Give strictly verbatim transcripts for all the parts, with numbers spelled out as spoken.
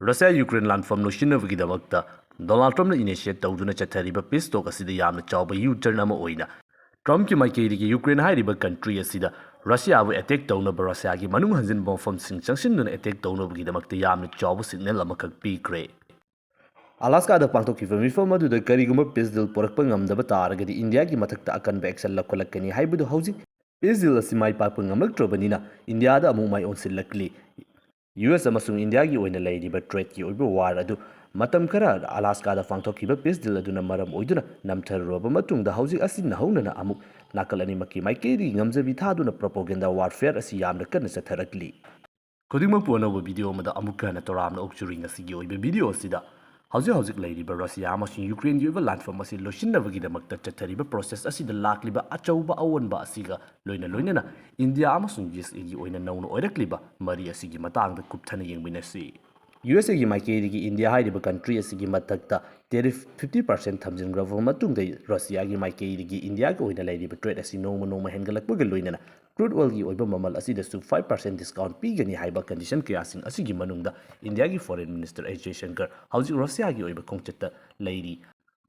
Russia Ukraine ꯂꯥꯟꯐꯝ ꯂꯣꯏꯁꯤꯟꯅꯕꯒꯤꯗꯃꯛꯇ Donald ꯇ꯭ꯔꯝꯞꯅ ꯏꯅꯤꯁꯤꯌꯦꯠ ꯇꯧꯗꯨꯅ ꯆꯠꯊꯔꯤꯕ ꯄꯤꯁ ꯇꯣꯛ ꯑꯁꯤꯗ ꯌꯥꯝꯅ ꯆꯥꯎꯕ ꯌꯨ ꯇꯔꯟ ꯑꯃ ꯑꯣꯏꯅ ꯇ꯭ꯔꯝꯞꯀꯤ ꯃꯥꯏꯀꯩꯗꯒꯤ ꯌꯨꯀ꯭ꯔꯦꯟ ꯍꯥꯏꯔꯤꯕ ꯀꯟꯇ꯭ꯔꯤ ꯑꯁꯤꯗ ꯔꯁꯤꯌꯥꯕꯨ ꯑꯦꯇꯦꯛ ꯇꯧꯅꯕ ꯔꯁꯤꯌꯥꯒꯤ ꯃꯅꯨꯡ ꯍꯟꯖꯤꯟꯕ ꯃꯐꯝꯁꯤꯡ ꯆꯪꯁꯤꯟꯗꯨꯅ ꯑꯦꯇꯦꯛ ꯇꯧꯅꯕꯒꯤꯗꯃꯛꯇ ꯌꯥꯝꯅ ꯆꯥꯎꯕ ꯁꯤꯒꯅꯦꯜ ꯑꯃꯈꯛ ꯄꯤꯈ꯭ꯔꯦ꯫ ꯑꯂꯥꯁꯀꯥꯗ ꯄꯥꯡꯊꯣꯛꯈꯤꯕ ꯃꯤꯐꯝ ꯑꯗꯨꯗ ꯀꯔꯤꯒꯨꯝꯕ ꯄꯤꯁ ꯗꯤꯜ ꯄꯨꯔꯛꯄ ꯉꯝꯗꯕ ꯇꯥꯔꯒꯗꯤ ꯏꯟꯗꯤꯌꯥꯒꯤ ꯃꯊꯛꯇ ꯑꯀꯟꯕ ꯑꯦꯛꯁꯟ ꯂꯧꯈꯠꯂꯛꯀꯅꯤ ꯍꯥꯏꯕꯗꯨ ꯍꯧꯖꯤꯛ ꯄꯤꯁ ꯗꯤꯜ ꯑꯁꯤ ꯃꯥꯏ ꯄꯥꯛꯄ ꯉꯝꯂꯛꯇ꯭ꯔꯕꯅꯤꯅ ꯏꯟꯗꯤꯌꯥꯗ ꯑꯃꯨꯛ ꯃꯥꯏ ꯑꯣꯟꯁꯤꯜꯂꯛꯂꯤ꯫ ꯌꯨ ꯑꯦꯁ ꯑꯃꯁꯨꯡ ꯏꯟꯗꯤꯌꯥꯒꯤ ꯑꯣꯏꯅ ꯂꯩꯔꯤꯕ ꯇ꯭ꯔꯦꯗꯀꯤ ꯑꯣꯏꯕ ꯋꯥꯔ ꯑꯗꯨ ꯃꯇꯝ ꯈꯔ ꯑꯂꯥꯁꯀꯥꯗ ꯄꯥꯡꯊꯣꯛꯈꯤꯕ ꯄꯤꯁ ꯗꯤꯜ ꯑꯗꯨꯅ ꯃꯔꯝ ꯑꯣꯏꯗꯨꯅ ꯅꯝꯊꯔꯨꯔꯕ ꯃꯇꯨꯡꯗ ꯍꯧꯖꯤꯛ ꯑꯁꯤ ꯅꯧꯍꯧꯅꯅ ꯑꯃꯨꯛ ꯅꯥꯀꯜ ꯑꯅꯤꯃꯛꯀꯤ ꯃꯥꯏꯀꯩꯗꯒꯤ ꯉꯝꯖꯕꯤ ꯊꯥꯗꯨꯅ ꯄ꯭ꯔꯣꯄꯣꯒꯦꯟꯗꯥ ꯋꯥꯔꯐꯦꯌꯔ ꯑꯁꯤ ꯌꯥꯝꯅ ꯀꯟꯅ ꯆꯠꯊꯔꯛꯂꯤ꯫ ꯈꯨꯗꯤꯡꯃꯛꯄꯨ ꯑꯅꯧꯕ ꯚꯤꯗꯤꯑꯣ ꯑꯃꯗ ꯑꯃꯨꯛꯀ ꯍꯟꯅ ꯇꯔꯥꯝꯅ ꯑꯣꯛꯆꯔꯤ꯫ ꯉꯁꯤꯒꯤ ꯑꯣꯏꯕ ꯚꯤꯗꯤꯑꯣ ꯑꯁꯤꯗ ꯍꯧꯖꯤꯛ ꯍꯧꯖꯤꯛ ꯂꯩꯔꯤꯕ ꯔꯁꯤꯌꯥ ꯑꯃꯁꯨꯡ ꯌꯨꯀ꯭ꯔꯦꯟꯒꯤ ꯑꯣꯏꯕ ꯂꯥꯟꯐꯝ ꯑꯁꯤ ꯂꯣꯏꯁꯤꯟꯅꯕꯒꯤꯗꯃꯛꯇ ꯆꯠꯊꯔꯤꯕ ꯄ꯭ꯔꯣꯁꯦꯁ ꯑꯁꯤꯗ ꯂꯥꯛꯂꯤꯕ ꯑꯆꯧꯕ ꯑꯑꯣꯟꯕ ꯑꯁꯤꯒ ꯂꯣꯏꯅ ꯂꯣꯏꯅꯅ ꯏꯟꯗꯤꯌꯥ ꯑꯃꯁꯨꯡ ꯌꯨ ꯑꯦꯁ ꯑꯦꯒꯤ ꯑꯣꯏꯅ ꯅꯧꯅ ꯑꯣꯏꯔꯛꯂꯤꯕ ꯃꯔꯤ ꯑꯁꯤꯒꯤ ꯃꯇꯥꯡꯗ ꯀꯨꯞꯊꯅ ꯌꯦꯡꯃꯤꯟꯅꯁꯤ꯫ ꯌꯨ ꯑꯦꯁ ꯑꯦꯒꯤ ꯃꯥꯏꯀꯩꯗꯒꯤ ꯏꯟꯗꯤꯌꯥ ꯍꯥꯏꯔꯤꯕ ꯀꯟꯇ꯭ꯔꯤ ꯑꯁꯤꯒꯤ ꯃꯊꯛꯇ ꯇꯦꯔꯤꯐ ꯐꯤꯐꯇꯤ ꯄꯥꯔꯁꯦꯟ ꯊꯝꯖꯤꯟꯈ꯭ꯔꯕ ꯃꯇꯨꯡꯗ ꯔꯁꯤꯌꯥꯒꯤ ꯃꯥꯏꯀꯩꯗꯒꯤ ꯏꯟꯗꯤꯌꯥꯒꯤ ꯑꯣꯏꯅ ꯂꯩꯔꯤꯕ ꯇ꯭ꯔꯦꯗ ꯑꯁꯤ ꯅꯣꯡꯃ ꯅꯣꯡꯃ ꯍꯦꯟꯒꯠꯂꯛꯄꯒ ꯂꯣꯏꯅꯅ ꯀ꯭ꯔꯨꯗ ꯑꯣꯏꯜꯒꯤ ꯑꯣꯏꯕ ꯃꯃꯜ ꯑꯁꯤꯗꯁꯨ ꯐꯥꯏꯚ ꯄꯥꯔꯁꯦꯟ ꯗꯤꯁꯀꯥꯎꯟ ꯄꯤꯒꯅꯤ ꯍꯥꯏꯕ ꯀꯟꯗꯤꯁꯟ ꯀꯌꯥꯁꯤꯡ ꯑꯁꯤꯒꯤ ꯃꯅꯨꯡꯗ ꯏꯟꯗꯤꯌꯥꯒꯤ ꯐꯣꯔꯦꯟ ꯃꯤꯅꯤꯁꯇꯔ ꯑꯦꯁ ꯖꯌꯁꯪꯀꯔ ꯍꯧꯖꯤꯛ ꯔꯁꯤꯌꯥꯒꯤ ꯑꯣꯏꯕ ꯈꯣꯡꯆꯠꯇ ꯂꯩꯔꯤ꯫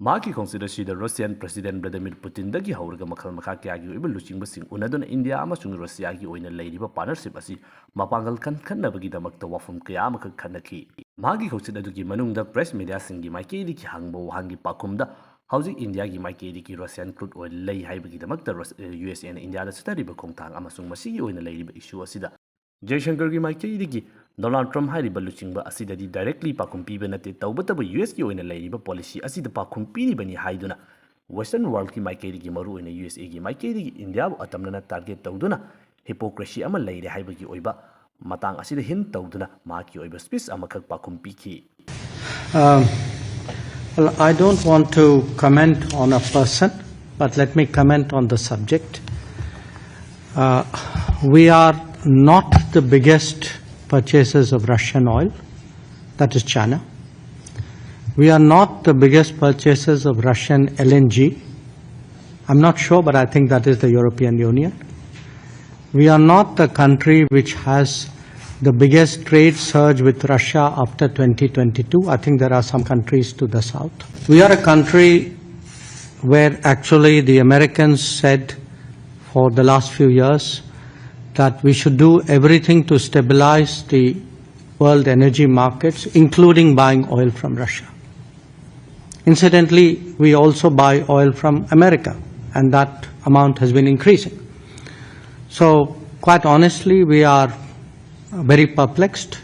ꯃꯍꯥꯛꯀꯤ ꯈꯣꯡꯆꯠ ꯑꯁꯤꯗ ꯔꯁꯤꯌꯥꯟ ꯄ꯭ꯔꯁꯤꯗꯦꯟ ꯚ꯭ꯂꯥꯗꯤꯃꯤꯔ ꯄꯨꯇꯤꯟꯗꯒꯤ ꯍꯧꯔꯒ ꯃꯈꯜ ꯃꯈꯥ ꯀꯌꯥꯒꯤ ꯑꯣꯏꯕ ꯂꯨꯆꯤꯡꯕꯁꯤꯡ ꯎꯅꯗꯨꯅ ꯏꯟꯗꯤꯌꯥ ꯑꯃꯁꯨꯡ ꯔꯁꯤꯌꯥꯒꯤ ꯑꯣꯏꯅ ꯂꯩꯔꯤꯕ ꯄꯥꯔꯠꯅꯔꯁꯤꯞ ꯑꯁꯤ ꯃꯄꯥꯡꯒꯜ ꯀꯟꯈꯠꯅꯕꯒꯤꯗꯃꯛꯇ ꯋꯥꯐꯝ ꯀꯌꯥ ꯑꯃꯈꯛ ꯈꯟꯅꯈꯤ꯫ ꯃꯍꯥꯛꯀꯤ ꯈꯣꯡꯆꯠ ꯑꯗꯨꯒꯤ ꯃꯅꯨꯡꯗ ꯄ꯭ꯔꯦꯁ ꯃꯤꯗꯤꯌꯥꯁꯤꯡꯒꯤ ꯃꯥꯏꯀꯩꯗꯒꯤ ꯍꯪꯕ ꯋꯥꯍꯪꯒꯤ ꯄꯥꯎꯈꯨꯝꯗ ꯍꯧꯖꯤꯛ ꯏꯟꯗꯤꯌꯥꯒꯤ ꯃꯥꯏꯀꯩꯗꯒꯤ ꯔꯁꯤꯌꯥꯟ ꯀ꯭ꯔꯨꯗ ꯑꯣꯏꯜ ꯂꯩ ꯍꯥꯏꯕꯒꯤꯗꯃꯛꯇ ꯔꯁ-, ꯌꯨ ꯑꯦꯁ ꯑꯦꯅ ꯏꯟꯗꯤꯌꯥꯗ ꯆꯠꯊꯔꯤꯕ ꯈꯣꯡꯊꯥꯡ ꯑꯃꯁꯨꯡ ꯃꯁꯤꯒꯤ ꯑꯣꯏꯅ ꯂꯩꯔꯤꯕ ꯏꯁꯨ ꯑꯁꯤꯗ ꯖꯌꯁꯪꯀꯔꯒꯤ ꯃꯥꯏꯀꯩꯗꯒꯤ ꯗꯣꯅꯥꯜꯗ ꯇ꯭ꯔꯝꯞ ꯍꯥꯏꯔꯤꯕ ꯂꯨꯆꯤꯡꯕ ꯑꯁꯤꯗꯗꯤ ꯗꯥꯏꯔꯦꯛꯂꯤ ꯄꯥꯎꯈꯨꯝ ꯄꯤꯕ ꯅꯠꯇꯦ, ꯇꯧꯕꯇꯕꯨ ꯌꯨ ꯑꯦꯁꯀꯤ ꯑꯣꯏꯅ ꯂꯩꯔꯤꯕ ꯄꯣꯂꯤꯁꯤ ꯑꯁꯤꯗ ꯄꯥꯎꯈꯨꯝ ꯄꯤꯔꯤꯕꯅꯤ ꯍꯥꯏꯗꯨꯅ ꯋꯦꯁꯇꯔꯟ ꯋꯥꯔꯜꯗꯀꯤ ꯃꯥꯏꯀꯩꯗꯒꯤ, ꯃꯔꯨꯑꯣꯏꯅ ꯌꯨ ꯑꯦꯁ ꯑꯦꯒꯤ ꯃꯥꯏꯀꯩꯗꯒꯤ ꯏꯟꯗꯤꯌꯥꯕꯨ ꯑꯇꯝꯅꯅ ꯇꯥꯔꯒꯦꯠ ꯇꯧꯗꯨꯅ ꯍꯤꯄꯣꯀ꯭ꯔꯦꯁꯤ ꯑꯃ ꯂꯩꯔꯦ ꯍꯥꯏꯕꯒꯤ ꯑꯣꯏꯕ ꯃꯇꯥꯡ ꯑꯁꯤꯗ ꯍꯤꯟ ꯇꯧꯗꯨꯅ ꯃꯍꯥꯛꯀꯤ ꯑꯣꯏꯕ ꯁ꯭ꯄꯤꯆ ꯑꯃꯈꯛ ꯄꯥꯎꯈꯨꯝ ꯄꯤꯈꯤ꯫ Um, well, I don't want to comment on a person, but let me comment on the subject. Uh, we are not the biggest purchasers of Russian oil, that is China. We are not the biggest purchasers of Russian L N G. I'm not sure, but I think that is the European Union. We are not the country which has the biggest trade surge with Russia after twenty twenty-two. I think there are some countries to the south. We are a country where actually the Americans said for the last few years that we should do everything to stabilize the world energy markets, including buying oil from Russia. Incidentally, we also buy oil from America, and that amount has been increasing. So, quite honestly, we are very perplexed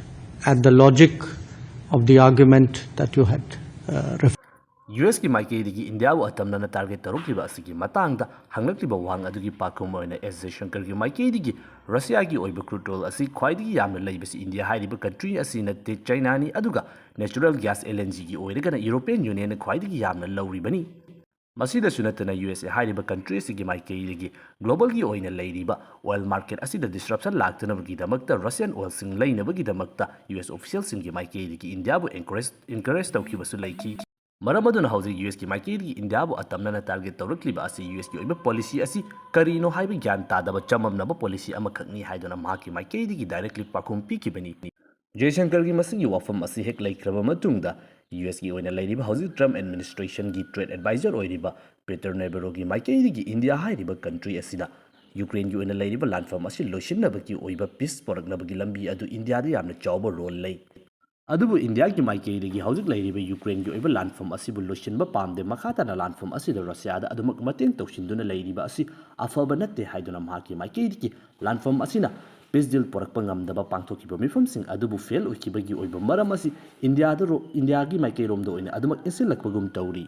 at the logic of the argument that you had uh, referred. U ꯑꯦꯁꯀꯤ ꯃꯥꯏꯀꯩꯗꯒꯤ ꯏꯟꯗꯤꯌꯥꯕꯨ ꯑꯇꯝꯅꯅ target ꯇꯧꯔꯛꯂꯤꯕ ꯑꯁꯤꯒꯤ ꯃꯇꯥꯡꯗ ꯍꯪꯂꯛꯂꯤꯕ ꯋꯥꯍꯪ ꯑꯗꯨꯒꯤ ꯄꯥꯎꯈꯨꯝ ꯑꯣꯏꯅ ꯑꯦꯁ ꯖꯌꯁꯪꯀꯔꯒꯤ ꯃꯥꯏꯀꯩꯗꯒꯤ ꯔꯁꯤꯌꯥꯒꯤ ꯑꯣꯏꯕ ꯀ꯭ꯔꯨꯗ ꯑꯣꯏꯜ ꯑꯁꯤ ꯈ꯭ꯋꯥꯏꯗꯒꯤ ꯌꯥꯝꯅ ꯂꯩꯕꯁꯤ ꯏꯟꯗꯤꯌꯥ ꯍꯥꯏꯔꯤꯕ ꯀꯟꯇ꯭ꯔꯤ ꯑꯁꯤ ꯅꯠꯇꯦ, ꯆꯥꯏꯅꯥꯅꯤ, ꯑꯗꯨꯒ ꯅꯦꯆꯔꯦꯜ ꯒ꯭ꯌꯥꯁ ꯑꯦꯜ ꯑꯦꯟ ꯖꯤꯒꯤ ꯑꯣꯏꯔꯒꯅ ꯌꯨꯔꯣꯄꯤꯌꯟ ꯌꯨꯅꯤꯌꯟꯅ ꯈ꯭ꯋꯥꯏꯗꯒꯤ ꯌꯥꯝꯅ ꯂꯧꯔꯤꯕꯅꯤ꯫ ꯃꯁꯤꯗꯁꯨ ꯅꯠꯇꯅ ꯌꯨ ꯑꯦꯁ ꯑꯦ ꯍꯥꯏꯔꯤꯕ ꯀꯟꯇ꯭ꯔꯤ ꯑꯁꯤꯒꯤ ꯃꯥꯏꯀꯩꯗꯒꯤ ꯒ꯭ꯂꯣꯕꯜꯒꯤ ꯑꯣꯏꯅ ꯂꯩꯔꯤꯕ ꯑꯣꯏꯜ ꯃꯥꯔꯀꯦꯠ ꯑꯁꯤꯗ ꯗꯤꯁꯔꯞꯁꯟ ꯂꯥꯛꯇꯅꯕꯒꯤꯗꯃꯛꯇ ꯔꯁꯤꯌꯟ ꯑꯣꯏꯜꯁꯤꯡ ꯂꯩꯅꯕꯒꯤꯗꯃꯛꯇ ꯌꯨ ꯑꯦꯁ ꯑꯣꯐꯤꯁꯤꯌꯦꯜꯁꯤꯡꯒꯤ ꯃꯥꯏꯀꯩꯗꯒꯤ ꯏꯟꯗꯤꯌꯥꯕꯨ ꯑꯦꯟꯀꯔꯦꯖ ꯏꯟꯀꯔꯦꯖ ꯇꯧꯈꯤꯕꯁꯨ ꯂꯩꯈꯤ꯫ ꯃꯔꯝ ꯑꯗꯨꯅ ꯍꯧꯖꯤꯛ ꯌꯨ ꯑꯦꯁꯀꯤ ꯃꯥꯏꯀꯩꯗꯒꯤ ꯏꯟꯗꯤꯌꯥꯕꯨ ꯑꯇꯝꯅꯅ ꯇꯥꯔꯒꯦꯠ ꯇꯧꯔꯛꯂꯤꯕ ꯑꯁꯤ ꯌꯨ ꯑꯦꯁꯀꯤ ꯑꯣꯏꯕ ꯄꯣꯂꯤꯁꯤ ꯑꯁꯤ ꯀꯔꯤꯅꯣ ꯍꯥꯏꯕ ꯒ꯭ꯌꯥꯟ ꯇꯥꯗꯕ ꯆꯃꯝꯅꯕ ꯄꯣꯂꯤꯁꯤ ꯑꯃꯈꯛꯅꯤ ꯍꯥꯏꯗꯨꯅ ꯃꯍꯥꯛꯀꯤ ꯃꯥꯏꯀꯩꯗꯒꯤ ꯗꯥꯏꯔꯦꯛꯂꯤ ꯄꯥꯎꯈꯨꯝ ꯄꯤꯈꯤꯕꯅꯤ꯫ ꯖꯌꯁꯪꯀꯔꯒꯤ ꯃꯁꯤꯒꯤ ꯋꯥꯐꯝ ꯑꯁꯤ ꯍꯦꯛ ꯂꯩꯈ꯭ꯔꯕ ꯃꯇꯨꯡꯗ ꯌꯨ ꯑꯦꯁꯀꯤ ꯑꯣꯏꯅ ꯂꯩꯔꯤꯕ ꯍꯧꯖꯤꯛ ꯇ꯭ꯔꯝꯞ ꯑꯦꯗꯃꯤꯅꯤꯁꯇ꯭ꯔꯦꯁꯟꯒꯤ ꯇ꯭ꯔꯦꯗ ꯑꯦꯗꯚꯥꯏꯖꯔ ꯑꯣꯏꯔꯤꯕ ꯄꯤꯇꯔ ꯅꯦꯕꯔꯣꯒꯤ ꯃꯥꯏꯀꯩꯗꯒꯤ ꯏꯟꯗꯤꯌꯥ ꯍꯥꯏꯔꯤꯕ ꯀꯟꯇ꯭ꯔꯤ ꯑꯁꯤꯗ ꯌꯨꯀ꯭ꯔꯦꯟꯒꯤ ꯑꯣꯏꯅ ꯂꯩꯔꯤꯕ ꯂꯥꯟꯐꯝ ꯑꯁꯤ ꯂꯣꯏꯁꯤꯟꯅꯕꯒꯤ ꯑꯣꯏꯕ ꯄꯤꯁ ꯄꯨꯔꯛꯅꯕꯒꯤ ꯂꯝꯕꯤ ꯑꯗꯨ ꯏꯟꯗꯤꯌꯥꯗ ꯌꯥꯝꯅ ꯆꯥꯎꯕ ꯔꯣꯜ ꯂꯩ꯫ ꯑꯗꯨꯕꯨ ꯏꯟꯗꯤꯌꯥꯒꯤ ꯃꯥꯏꯀꯩꯗꯒꯤ ꯍꯧꯖꯤꯛ ꯂꯩꯔꯤꯕ ꯌꯨꯀ꯭ꯔꯦꯟꯒꯤ ꯑꯣꯏꯕ ꯂꯥꯟꯐꯝ ꯑꯁꯤꯕꯨ ꯂꯣꯏꯁꯤꯟꯕ ꯄꯥꯝꯗꯦ꯫ ꯃꯈꯥ ꯇꯥꯅ ꯂꯥꯟꯐꯝ ꯑꯁꯤꯗ ꯔꯁꯤꯌꯥꯗ ꯑꯗꯨꯃꯛ ꯃꯇꯦꯡ ꯇꯧꯁꯤꯟꯗꯨꯅ ꯂꯩꯔꯤꯕ ꯑꯁꯤ ꯑꯐꯕ ꯅꯠꯇꯦ ꯍꯥꯏꯗꯨꯅ ꯃꯍꯥꯛꯀꯤ ꯃꯥꯏꯀꯩꯗꯒꯤ ꯂꯥꯟꯐꯝ ꯑꯁꯤꯅ ꯄꯤꯁ ꯗꯤꯜ ꯄꯨꯔꯛꯄ ꯉꯝꯗꯕ ꯄꯥꯡꯊꯣꯛꯈꯤꯕ ꯃꯤꯐꯝꯁꯤꯡ ꯑꯗꯨꯕꯨ ꯐꯦꯜ ꯑꯣꯏꯈꯤꯕꯒꯤ ꯑꯣꯏꯕ ꯃꯔꯝ ꯑꯁꯤ ꯏꯟꯗꯤꯌꯥꯗ ꯔꯣ-, ꯏꯟꯗꯤꯌꯥꯒꯤ ꯃꯥꯏꯀꯩꯔꯣꯝꯗ ꯑꯣꯏꯅ ꯑꯗꯨꯃꯛ ꯏꯟꯁꯤꯜꯂꯛꯄꯒꯨꯝ ꯇꯧꯔꯤ꯫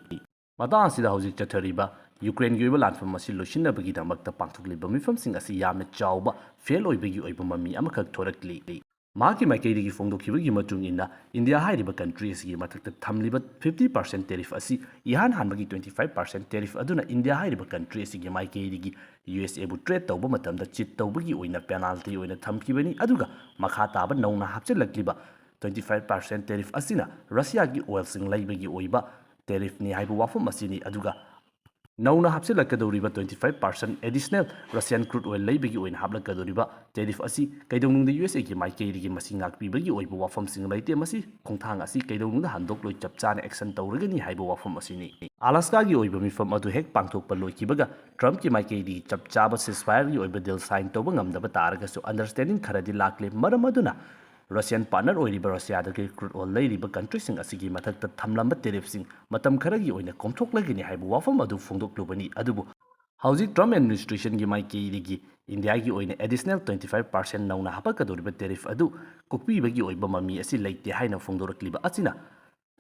ꯃꯇꯥꯡ ꯑꯁꯤꯗ ꯍꯧꯖꯤꯛ ꯆꯠꯊꯔꯤꯕ ꯌꯨꯀ꯭ꯔꯦꯟꯒꯤ ꯑꯣꯏꯕ ꯂꯥꯟꯐꯝ ꯑꯁꯤ ꯂꯣꯏꯁꯤꯟꯅꯕꯒꯤꯗꯃꯛꯇ ꯄꯥꯡꯊꯣꯛꯂꯤꯕ ꯃꯤꯐꯝꯁꯤꯡ ꯑꯁꯤ ꯌꯥꯝꯅ ꯆꯥꯎꯕ ꯐꯦꯜ ꯑꯣꯏꯕꯒꯤ ꯑꯣꯏꯕ ꯃꯃꯤ ꯑꯃꯈꯛ ꯊꯣꯔꯛꯂꯤ꯫ ꯃꯍꯥꯛꯀꯤ ꯃꯥꯏꯀꯩꯗꯒꯤ ꯐꯣꯡꯗꯣꯛꯈꯤꯕꯒꯤ ꯃꯇꯨꯡ ꯏꯟꯅ, ꯏꯟꯗꯤꯌꯥ ꯍꯥꯏꯔꯤꯕ ꯀꯟꯇ꯭ꯔꯤ ꯑꯁꯤꯒꯤ ꯃꯊꯛꯇ ꯊꯝꯂꯤꯕ ꯐꯤꯐꯇꯤ ꯄꯥꯔꯁꯦꯟ ꯇꯦꯔꯤꯐ ꯑꯁꯤ ꯏꯍꯥꯟ ꯍꯥꯟꯕꯒꯤ ꯇ꯭ꯋꯦꯟꯇꯤ ꯐꯥꯏꯚ ꯄꯥꯔꯁꯦꯟ ꯇꯦꯔꯤꯐ ꯑꯗꯨꯅ ꯏꯟꯗꯤꯌꯥ ꯍꯥꯏꯔꯤꯕ ꯀꯟꯇ꯭ꯔꯤ ꯑꯁꯤꯒꯤ ꯃꯥꯏꯀꯩꯗꯒꯤ ꯌꯨ ꯑꯦꯁ ꯑꯦꯕꯨ ꯇ꯭ꯔꯦꯗ ꯇꯧꯕ ꯃꯇꯝꯗ ꯆꯤꯠ ꯇꯧꯕꯒꯤ ꯑꯣꯏꯅ ꯄꯦꯅꯥꯜꯇꯤ ꯑꯣꯏꯅ ꯊꯝꯈꯤꯕꯅꯤ꯫ ꯑꯗꯨꯒ ꯃꯈꯥ ꯇꯥꯕ ꯅꯧꯅ ꯍꯥꯞꯆꯤꯜꯂꯛꯂꯤꯕ ꯇ꯭ꯋꯦꯟꯇꯤ ꯐꯥꯏꯚ ꯄꯥꯔꯁꯦꯟ ꯇꯦꯔꯤꯐ ꯑꯁꯤꯅ ꯔꯁꯤꯌꯥꯒꯤ ꯑꯣꯏꯜꯁꯤꯡ ꯂꯩꯕꯒꯤ ꯑꯣꯏꯕ ꯇꯦꯔꯤꯐꯅꯤ ꯍꯥꯏꯕ ꯋꯥꯐꯝ ꯑꯁꯤꯅꯤ꯫ ꯑꯗꯨꯒ ꯅꯧꯅ ꯍꯥꯞꯆꯤꯜꯂꯛꯀꯗꯧꯔꯤꯕ twenty five percent additional Russian crude oil ꯂꯩꯕꯒꯤ ꯑꯣꯏꯅ ꯍꯥꯞꯂꯛꯀꯗꯧꯔꯤꯕ tariff ꯑꯁꯤ ꯀꯩꯗꯧꯅꯨꯡꯗ ꯌꯨ ꯑꯦꯁ ꯑꯦꯒꯤ ꯃꯥꯏꯀꯩꯗꯒꯤ ꯃꯁꯤ ꯉꯥꯛꯄꯤꯕꯒꯤ ꯑꯣꯏꯕ ꯋꯥꯐꯝꯁꯤꯡ ꯂꯩꯇꯦ꯫ ꯃꯁꯤ ꯈꯣꯡꯊꯥꯡ ꯑꯁꯤ ꯀꯩꯗꯧꯅꯨꯡꯗ ꯍꯟꯗꯣꯛꯂꯣꯏ, ꯆꯞ ꯆꯥꯅ action ꯇꯧꯔꯒꯅꯤ ꯍꯥꯏꯕ ꯋꯥꯐꯝ ꯑꯁꯤꯅꯤ꯫ ꯑꯂꯥꯁꯀꯥꯒꯤ ꯑꯣꯏꯕ ꯃꯤꯐꯝ ꯑꯗꯨ ꯍꯦꯛ ꯄꯥꯡꯊꯣꯛꯄ ꯂꯣꯏꯈꯤꯕ ꯒ ꯇ꯭ꯔꯝꯞꯀꯤ ꯃꯥꯏꯀꯩꯗꯒꯤ ꯆꯞ ꯆꯥꯕ ceasefire ꯒꯤ ꯑꯣꯏꯕ deal sign ꯇꯧꯕ ꯉꯝꯗꯕ ꯇꯥꯔꯒꯁꯨ understanding ꯈꯔꯗꯤ ꯂꯥꯛꯂꯦ꯫ ꯃꯔꯝ ꯑꯗꯨꯅ Russian partner ꯑꯣꯏꯔꯤꯕ ꯔꯁꯤꯌꯥꯗꯒꯤ crude oil ꯂꯩꯔꯤꯕ country ꯁꯤꯡ ꯑꯁꯤꯒꯤ ꯃꯊꯛꯇ ꯊꯝꯂꯝꯕ tariff ꯁꯤꯡ ꯃꯇꯝ ꯈꯔꯒꯤ ꯑꯣꯏꯅ ꯀꯣꯝꯊꯣꯛꯂꯒꯅꯤ ꯍꯥꯏꯕ ꯋꯥꯐꯝ ꯑꯗꯨ ꯐꯣꯡꯗꯣꯛꯂꯨꯕꯅꯤ꯫ ꯑꯗꯨꯕꯨ ꯍꯧꯖꯤꯛ ꯇ꯭ꯔꯝꯞ administration ꯒꯤ ꯃꯥꯏꯀꯩꯗꯒꯤ ꯏꯟꯗꯤꯌꯥꯒꯤ ꯑꯣꯏꯅ additional twenty five percent ꯅꯧꯅ ꯍꯥꯞꯄꯛꯀꯗꯧꯔꯤꯕ tariff ꯑꯗꯨ ꯀꯣꯛꯄꯤꯕꯒꯤ ꯑꯣꯏꯕ ꯃꯃꯤ ꯑꯁꯤ ꯂꯩꯇꯦ ꯍꯥꯏꯅ ꯐꯣꯡꯗꯣꯔꯛꯂꯤꯕ ꯑꯁꯤꯅ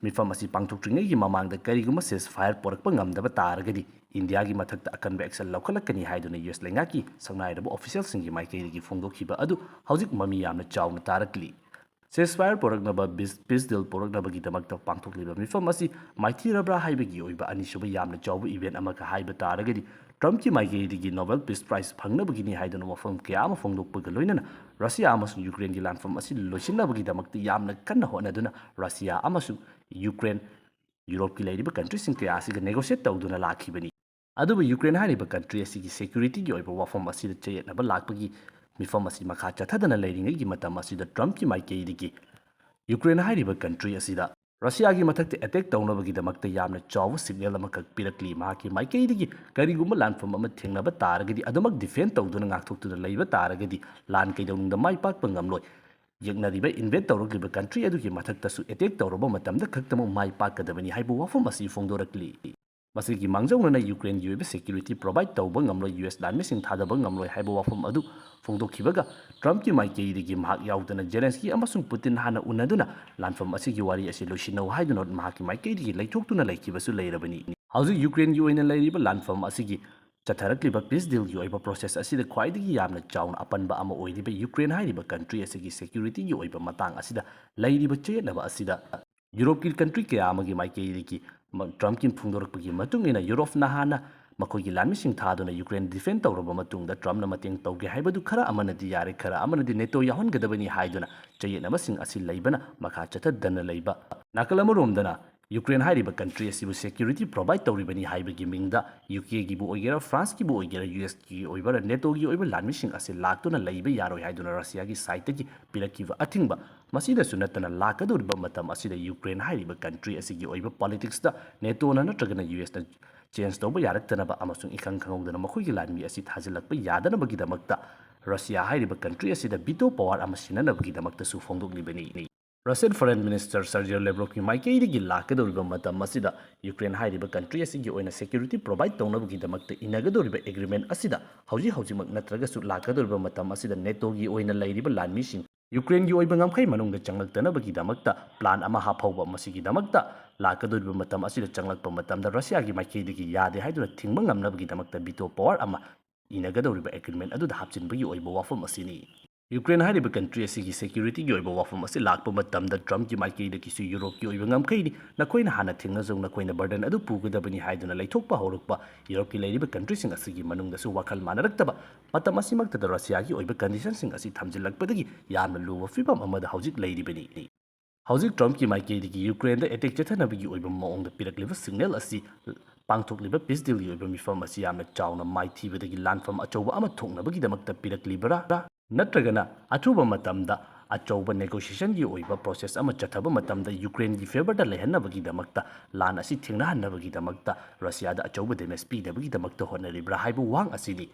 ꯃꯤꯐꯝ ꯑꯁꯤ ꯄꯥꯡꯊꯣꯛꯇ꯭ꯔꯤꯉꯩꯒꯤ ꯃꯃꯥꯡꯗ ꯀꯔꯤꯒꯨꯝꯕ ceasefire ꯄꯣꯔꯛꯄ ꯉꯝꯗꯕ ꯇꯥꯔꯒꯗꯤ ꯏꯟꯗꯤꯌꯥꯒꯤ ꯃꯊꯛꯇ ꯑꯀꯟꯕ action ꯂꯧꯈꯠꯂꯛꯀꯅꯤ ꯍꯥꯏꯗꯨꯅ ꯌꯨ ꯑꯦꯁ ꯂꯩꯉꯥꯛꯀꯤ ꯁꯛꯅꯥꯏꯔꯕ official ꯁꯤꯡꯒꯤ ꯃꯥꯏꯀꯩꯗꯒꯤ ꯐꯣꯡꯗꯣꯛꯈꯤꯕ ꯑꯗꯨ ꯍꯧꯖꯤꯛ ꯃꯃꯤ ꯌꯥꯝꯅ ꯆꯥꯎꯅ ꯇꯥꯔꯛꯂꯤ꯫ Ceasefire ꯄꯣꯔꯛꯅꯕ, peace deal ꯄꯣꯔꯛꯅꯕꯒꯤꯗꯃꯛꯇ ꯄꯥꯡꯊꯣꯛꯂꯤꯕ ꯃꯤꯐꯝ ꯑꯁꯤ ꯃꯥꯏꯊꯤꯔꯕ꯭ꯔꯥ ꯍꯥꯏꯕꯒꯤ ꯑꯣꯏꯕ ꯑꯅꯤꯁꯨꯕ ꯌꯥꯝꯅ ꯆꯥꯎꯕ event ꯑꯃꯒ ꯍꯥꯏꯕ ꯇꯥꯔꯒꯗꯤ ꯇ꯭ꯔꯝꯞꯀꯤ ꯃꯥꯏꯀꯩꯗꯒꯤ Nobel Peace Prize ꯐꯪꯅꯕꯒꯤꯅꯤ ꯍꯥꯏꯗꯨꯅ ꯋꯥꯐꯝ ꯀꯌꯥ ꯑꯃ ꯐꯣꯡꯗꯣꯛꯄꯒ ꯂꯣꯏꯅꯅ ꯔꯁꯤꯌꯥ ꯑꯃꯁꯨꯡ ꯌꯨꯀ꯭ꯔꯦꯟꯒꯤ ꯂꯥꯟꯐꯝ ꯑꯁꯤ ꯂꯣꯏꯁꯤꯟꯅꯕꯒꯤꯗꯃꯛꯇ ꯌꯥꯝꯅ ꯀꯟꯅ ꯍꯣꯠꯅꯗꯨꯅ ꯔꯁꯤꯌꯥ ꯑꯃꯁꯨꯡ ꯌꯨꯀ꯭ꯔꯦꯟ ꯌꯨꯔꯣꯞꯀꯤ ꯂꯩꯔꯤꯕ country ꯁꯤꯡ ꯀꯌꯥ ꯑꯁꯤꯒ negotiate ꯇꯧꯗꯨꯅ ꯂꯥꯛꯈꯤꯕꯅꯤ꯫ ꯑꯗꯨꯕꯨ ꯌꯨꯀ꯭ꯔꯦꯟ ꯍꯥꯏꯔꯤꯕ country ꯑꯁꯤꯒꯤ security ꯒꯤ ꯑꯣꯏꯕ ꯋꯥꯐꯝ ꯑꯁꯤꯗ ꯆꯌꯦꯠꯅꯕ ꯂꯥꯛꯄꯒꯤ ꯃꯤꯐꯝ ꯑꯁꯤ ꯃꯈꯥ ꯆꯠꯊꯗꯅ ꯂꯩꯔꯤꯉꯩꯒꯤ ꯃꯇꯝ ꯑꯁꯤꯗ ꯇ꯭ꯔꯝꯞꯀꯤ ꯃꯥꯏꯀꯩꯗꯒꯤ ꯌꯨꯀ꯭ꯔꯦꯟ ꯍꯥꯏꯔꯤꯕ country ꯑꯁꯤꯗ ꯔꯁꯤꯌꯥꯒꯤ ꯃꯊꯛꯇ attack ꯇꯧꯅꯕꯒꯤꯗꯃꯛꯇ ꯌꯥꯝꯅ ꯆꯥꯎꯕ signal ꯑꯃꯈꯛ ꯄꯤꯔꯛꯂꯤ꯫ ꯃꯍꯥꯛꯀꯤ ꯃꯥꯏꯀꯩꯗꯒꯤ ꯀꯔꯤꯒꯨꯝꯕ ꯂꯥꯟꯐꯝ ꯑꯃ ꯊꯦꯡꯅꯕ ꯇꯥꯔꯒꯗꯤ, ꯑꯗꯨꯃꯛ defend ꯇꯧꯗꯨꯅ ꯉꯥꯛꯊꯣꯛꯇꯨꯅ ꯂꯩꯕ ꯇꯥꯔꯒꯗꯤ ꯂꯥꯟ ꯀꯩꯗꯧꯅꯨꯡꯗ ꯃꯥꯏ ꯄꯥꯛꯄ ꯉꯝꯂꯣꯏ꯫ ꯌꯦꯛꯅꯔꯤꯕ invade ꯇꯧꯔꯛꯂꯤꯕ country ꯑꯗꯨꯒꯤ ꯃꯊꯛꯇꯁꯨ attack ꯇꯧꯔꯕ ꯃꯇꯝꯗ ꯈꯛꯇꯃꯛ ꯃꯥꯏ ꯄꯥꯛꯀꯗꯕꯅꯤ ꯍꯥꯏꯕ ꯋꯥꯐꯝ ꯑꯁꯤ ꯐꯣꯡꯗꯣꯔꯛꯂꯤ꯫ ꯃꯁꯤꯒꯤ ꯃꯥꯡꯖꯧꯅꯅ ꯌꯨꯀ꯭ꯔꯦꯟꯒꯤ ꯑꯣꯏꯕ security provide ꯇꯧꯕ ꯉꯝꯂꯣꯏ, ꯌꯨ ꯑꯦꯁ ꯂꯥꯟꯃꯤꯁꯤꯡ ꯊꯥꯗꯕ ꯉꯝꯂꯣꯏ ꯍꯥꯏꯕ ꯋꯥꯐꯝ ꯑꯗꯨ ꯐꯣꯡꯗꯣꯛꯈꯤꯕꯒ ꯇ꯭ꯔꯝꯞꯀꯤ ꯃꯥꯏꯀꯩꯗꯒꯤ ꯃꯍꯥꯛ ꯌꯥꯎꯗꯅ ꯖꯦꯂꯦꯟꯁꯀꯤ ꯑꯃꯁꯨꯡ ꯄꯨꯇꯤꯟ ꯍꯥꯟꯅ ꯎꯅꯗꯨꯅ ꯂꯥꯟꯐꯝ ꯑꯁꯤꯒꯤ ꯋꯥꯔꯤ ꯑꯁꯤ ꯂꯣꯏꯁꯤꯟꯅꯧ ꯍꯥꯏꯗꯨꯅ ꯃꯍꯥꯛꯀꯤ ꯃꯥꯏꯀꯩꯗꯒꯤ ꯂꯩꯊꯣꯛꯇꯨꯅ ꯂꯩꯈꯤꯕꯁꯨ ꯂꯩꯔꯕꯅꯤ꯫ ꯍꯧꯖꯤꯛ ꯌꯨꯀ꯭ꯔꯦꯟꯒꯤ ꯑꯣꯏꯅ ꯂꯩꯔꯤꯕ ꯂꯥꯟꯐꯝ ꯑꯁꯤꯒꯤ ꯆꯠꯊꯔꯛꯂꯤꯕ peace deal ꯒꯤ ꯑꯣꯏꯕ process ꯑꯁꯤꯗ ꯈ꯭ꯋꯥꯏꯗꯒꯤ ꯌꯥꯝꯅ ꯆꯥꯎꯅ ꯑꯄꯟꯕ ꯑꯃ ꯑꯣꯏꯔꯤꯕ ꯌꯨꯀ꯭ꯔꯦꯟ ꯍꯥꯏꯔꯤꯕ country ꯑꯁꯤꯒꯤ security ꯒꯤ ꯑꯣꯏꯕ ꯃꯇꯥꯡ ꯑꯁꯤꯗ ꯂꯩꯔꯤꯕ ꯆꯌꯦꯠꯅꯕ ꯑꯁꯤꯗ ꯌꯨꯔꯣꯞꯀꯤ country ꯀꯌꯥ ꯑꯃꯒꯤ ꯃꯥꯏꯀꯩꯗꯒꯤ ꯃ-, ꯇ꯭ꯔꯝꯞꯀꯤ ꯐꯣꯡꯗꯣꯔꯛꯄꯒꯤ ꯃꯇꯨꯡ ꯏꯟꯅ ꯌꯨꯔꯣꯞꯅ ꯍꯥꯟꯅ ꯃꯈꯣꯏꯒꯤ ꯂꯥꯟꯃꯤꯁꯤꯡ ꯊꯥꯗꯨꯅ ꯌꯨꯀ꯭ꯔꯦꯟ defend ꯇꯧꯔꯕ ꯃꯇꯨꯡꯗ ꯇ꯭ꯔꯝꯞꯅ ꯃꯇꯦꯡ ꯇꯧꯒꯦ ꯍꯥꯏꯕꯗꯨ ꯈꯔ ꯑꯃꯅꯗꯤ ꯌꯥꯔꯦ, ꯈꯔ ꯑꯃꯅꯗꯤ ꯅꯦꯇꯣ ꯌꯥꯎꯍꯟꯒꯗꯕꯅꯤ ꯍꯥꯏꯗꯨꯅ ꯆꯌꯦꯠꯅꯕꯁꯤꯡ ꯑꯁꯤ ꯂꯩꯕꯅ ꯃꯈꯥ ꯆꯠꯊꯗꯅ ꯂꯩꯕ꯫ ꯅꯥꯀꯜ ꯑꯃꯔꯣꯝꯗꯅ ꯌꯨꯀ꯭ꯔꯦꯟ ꯍꯥꯏꯔꯤꯕ ꯀꯟꯇ꯭ꯔꯤ ꯑꯁꯤꯕꯨ ꯁꯦꯀ꯭ꯌꯨꯔꯤꯇꯤ ꯄ꯭ꯔꯣꯚꯥꯏꯗ ꯇꯧꯔꯤꯕꯅꯤ ꯍꯥꯏꯕꯒꯤ ꯃꯤꯡꯗ ꯌꯨ ꯀꯦꯒꯤꯕꯨ ꯑꯣꯏꯒꯦꯔꯥ, ꯐ꯭ꯔꯥꯟꯁꯀꯤꯕꯨ ꯑꯣꯏꯒꯦꯔꯥ, ꯌꯨ ꯑꯦꯁꯀꯤ ꯑꯣꯏꯕ, ꯅꯦꯇꯣꯒꯤ ꯑꯣꯏꯕ ꯂꯥꯟꯃꯤꯁꯤꯡ ꯑꯁꯤ ꯂꯥꯛꯇꯨꯅ ꯂꯩꯕ ꯌꯥꯔꯣꯏ ꯍꯥꯏꯗꯨꯅ ꯔꯁꯤꯌꯥꯒꯤ ꯁꯥꯏꯠꯇꯒꯤ ꯄꯤꯔꯛꯈꯤꯕ ꯑꯊꯤꯡꯕ꯫ ꯃꯁꯤꯗꯁꯨ ꯅꯠꯇꯅ ꯂꯥꯛꯀꯗꯧꯔꯤꯕ ꯃꯇꯝ ꯑꯁꯤꯗ ꯌꯨꯀ꯭ꯔꯦꯟ ꯍꯥꯏꯔꯤꯕ ꯀꯟꯇ꯭ꯔꯤ ꯑꯁꯤꯒꯤ ꯑꯣꯏꯕ ꯄꯣꯂꯤꯇꯤꯛꯁꯇ ꯅꯦꯇꯣꯅ ꯅꯠꯇ꯭ꯔꯒꯅ ꯌꯨ ꯑꯦꯁꯅ ꯆꯦꯟꯖ ꯇꯧꯕ ꯌꯥꯔꯛꯇꯅꯕ ꯑꯃꯁꯨꯡ ꯏꯈꯪ ꯈꯪꯍꯧꯗꯅ ꯃꯈꯣꯏꯒꯤ ꯂꯥꯟꯃꯤ ꯑꯁꯤ ꯊꯥꯖꯤꯜꯂꯛꯄ ꯌꯥꯗꯅꯕꯒꯤꯗꯃꯛꯇ ꯔꯁꯤꯌꯥ ꯍꯥꯏꯔꯤꯕ ꯀꯟꯇ꯭ꯔꯤ ꯑꯁꯤꯗ ꯚꯤꯇꯣ ꯄꯋꯥꯔ ꯑꯃ ꯁꯤꯟꯅꯅꯕꯒꯤꯗꯃꯛꯇꯁꯨ ꯐꯣꯡꯗꯣꯛꯂꯤꯕꯅꯤ꯫ ꯔꯁꯤꯌꯟ ꯐꯣꯔꯦꯟ ꯃꯤꯅꯤꯁꯇꯔ ꯁꯔꯖꯤꯌꯣ ꯂꯦꯕ꯭ꯔꯣꯞꯀꯤ ꯃꯥꯏꯀꯩꯗꯒꯤ ꯂꯥꯛꯀꯗꯧꯔꯤꯕ ꯃꯇꯝ ꯑꯁꯤꯗ ꯌꯨꯀ꯭ꯔꯦꯟ ꯍꯥꯏꯔꯤꯕ ꯀꯟꯇ꯭ꯔꯤ ꯑꯁꯤꯒꯤ ꯑꯣꯏꯅ ꯁꯦꯀ꯭ꯌꯨꯔꯤꯇꯤ ꯄ꯭ꯔꯣꯚꯥꯏꯗ ꯇꯧꯅꯕꯒꯤꯗꯃꯛꯇ ꯏꯟꯅꯒꯗꯧꯔꯤꯕ ꯑꯦꯒ꯭ꯔꯤꯃꯦꯟ ꯑꯁꯤꯗ ꯍꯧꯖꯤꯛ ꯍꯧꯖꯤꯛꯃꯛ ꯅꯠꯇ꯭ꯔꯒꯁꯨ ꯂꯥꯛꯀꯗꯧꯔꯤꯕ ꯃꯇꯝ ꯑꯁꯤꯗ ꯅꯦꯇꯣꯒꯤ ꯑꯣꯏꯅ ꯂꯩꯔꯤꯕ ꯂꯥꯟꯃꯤꯁꯤꯡ ꯌꯨꯀ꯭ꯔꯦꯟꯒꯤ ꯑꯣꯏꯕ ꯉꯝꯈꯩ ꯃꯅꯨꯡꯗ ꯆꯪꯂꯛꯇꯅꯕꯒꯤꯗꯃꯛꯇ ꯄ꯭ꯂꯥꯟ ꯑꯃ ꯍꯥꯞꯍꯧꯕ꯫ ꯃꯁꯤꯒꯤꯗꯃꯛꯇ ꯂꯥꯛꯀꯗꯧꯔꯤꯕ ꯃꯇꯝ ꯑꯁꯤꯗ ꯆꯪꯂꯛꯄ ꯃꯇꯝꯗ ꯔꯁꯤꯌꯥꯒꯤ ꯃꯥꯏꯀꯩꯗꯒꯤ ꯌꯥꯗꯦ ꯍꯥꯏꯗꯨꯅ ꯊꯤꯡꯕ ꯉꯝꯅꯕꯒꯤꯗꯃꯛꯇ ꯚꯤꯇꯣ ꯄꯋꯥꯔ ꯑꯃ ꯏꯅꯒꯗꯧꯔꯤꯕ ꯑꯦꯒ꯭ꯔꯤꯃꯦꯟ ꯑꯗꯨꯗ ꯍꯥꯞꯆꯤꯟꯕꯒꯤ ꯑꯣꯏꯕ ꯋꯥꯐꯝ ꯑꯁꯤꯅꯤ꯫ ꯌꯨꯀ꯭ꯔꯦꯟ ꯍꯥꯏꯔꯤꯕ ꯀꯟꯇ꯭ꯔꯤ ꯑꯁꯤꯒꯤ ꯁꯦꯀ꯭ꯌꯨꯔꯤꯇꯤꯒꯤ ꯑꯣꯏꯕ ꯋꯥꯐꯝ ꯑꯁꯤ ꯂꯥꯛꯄ ꯃꯇꯝꯗ ꯇ꯭ꯔꯝꯞꯀꯤ ꯃꯥꯏꯀꯩꯗꯒꯤꯁꯨ ꯌꯨꯔꯣꯞꯀꯤ ꯑꯣꯏꯕ ꯉꯝꯈꯩꯅꯤ, ꯅꯈꯣꯏꯅ ꯍꯥꯟꯅ ꯊꯦꯡꯅꯖꯧ, ꯅꯈꯣꯏꯅ ꯕꯔꯗꯟ ꯑꯗꯨ ꯄꯨꯒꯗꯕꯅꯤ ꯍꯥꯏꯗꯨꯅ ꯂꯩꯊꯣꯛꯄ ꯍꯧꯔꯛꯄ꯫ ꯌꯨꯔꯣꯞꯀꯤ ꯂꯩꯔꯤꯕ ꯀꯟꯇ꯭ꯔꯤꯁꯤꯡ ꯑꯁꯤꯒꯤ ꯃꯅꯨꯡꯗꯁꯨ ꯋꯥꯈꯜ ꯃꯥꯟꯅꯔꯛꯇꯕ ꯃꯇꯝ ꯑꯁꯤꯃꯛꯇꯗ ꯔꯁꯤꯌꯥꯒꯤ ꯑꯣꯏꯕ ꯀꯟꯗꯤꯁꯟꯁꯤꯡ ꯑꯁꯤ ꯊꯝꯖꯤꯜꯂꯛꯄꯗꯒꯤ ꯌꯥꯝꯅ ꯂꯨꯕ ꯐꯤꯕꯝ ꯑꯃꯗ ꯍꯧꯖꯤꯛ ꯂꯩꯔꯤꯕꯅꯤ꯫ ꯍꯧꯖꯤꯛ ꯇ꯭ꯔꯝꯞꯀꯤ ꯃꯥꯏꯀꯩꯗꯒꯤ ꯌꯨꯀ꯭ꯔꯦꯟꯗ ꯑꯦꯇꯦꯛ ꯆꯠꯊꯅꯕꯒꯤ ꯑꯣꯏꯕ ꯃꯑꯣꯡꯗ ꯄꯤꯔꯛꯂꯤꯕ ꯁꯤꯒꯅꯦꯜ ꯑꯁꯤ ꯄꯥꯡꯊꯣꯛꯂꯤꯕ ꯄꯤꯁ ꯗꯤꯜꯒꯤ ꯑꯣꯏꯕ ꯃꯤꯐꯝ ꯑꯁꯤ ꯌꯥꯝꯅ ꯆꯥꯎꯅ ꯃꯥꯏꯊꯤꯕꯗꯒꯤ ꯂꯥꯟꯐꯝ ꯑꯆꯧꯕ ꯑꯃ ꯊꯣꯛꯅꯕꯒꯤꯗꯃꯛꯇ ꯄꯤꯔꯛꯂꯤꯕꯔꯥ? ꯅꯠꯇ꯭ꯔꯒꯅ ꯑꯊꯨꯕ ꯃꯇꯝꯗ ꯑꯆꯧꯕ ꯅꯦꯒꯣꯁꯤꯌꯦꯁꯟꯒꯤ ꯑꯣꯏꯕ ꯄ꯭ꯔꯣꯁꯦꯁ ꯑꯃ ꯆꯠꯊꯕ ꯃꯇꯝꯗ ꯌꯨꯀ꯭ꯔꯦꯟꯒꯤ ꯐꯦꯚꯔꯗ ꯂꯩꯍꯟꯅꯕꯒꯤꯗꯃꯛꯇ, ꯂꯥꯟ ꯑꯁꯤ ꯊꯦꯡꯅꯍꯟꯅꯕꯒꯤꯗꯃꯛꯇ ꯔꯁꯤꯌꯥꯗ ꯑꯆꯧꯕ ꯗꯦꯃꯦꯖ ꯄꯤꯅꯕꯒꯤꯗꯃꯛꯇ ꯍꯣꯠꯅꯔꯤꯕ꯭ꯔꯥ ꯍꯥꯏꯕ ꯋꯥꯍꯪ ꯑꯁꯤꯅꯤ꯫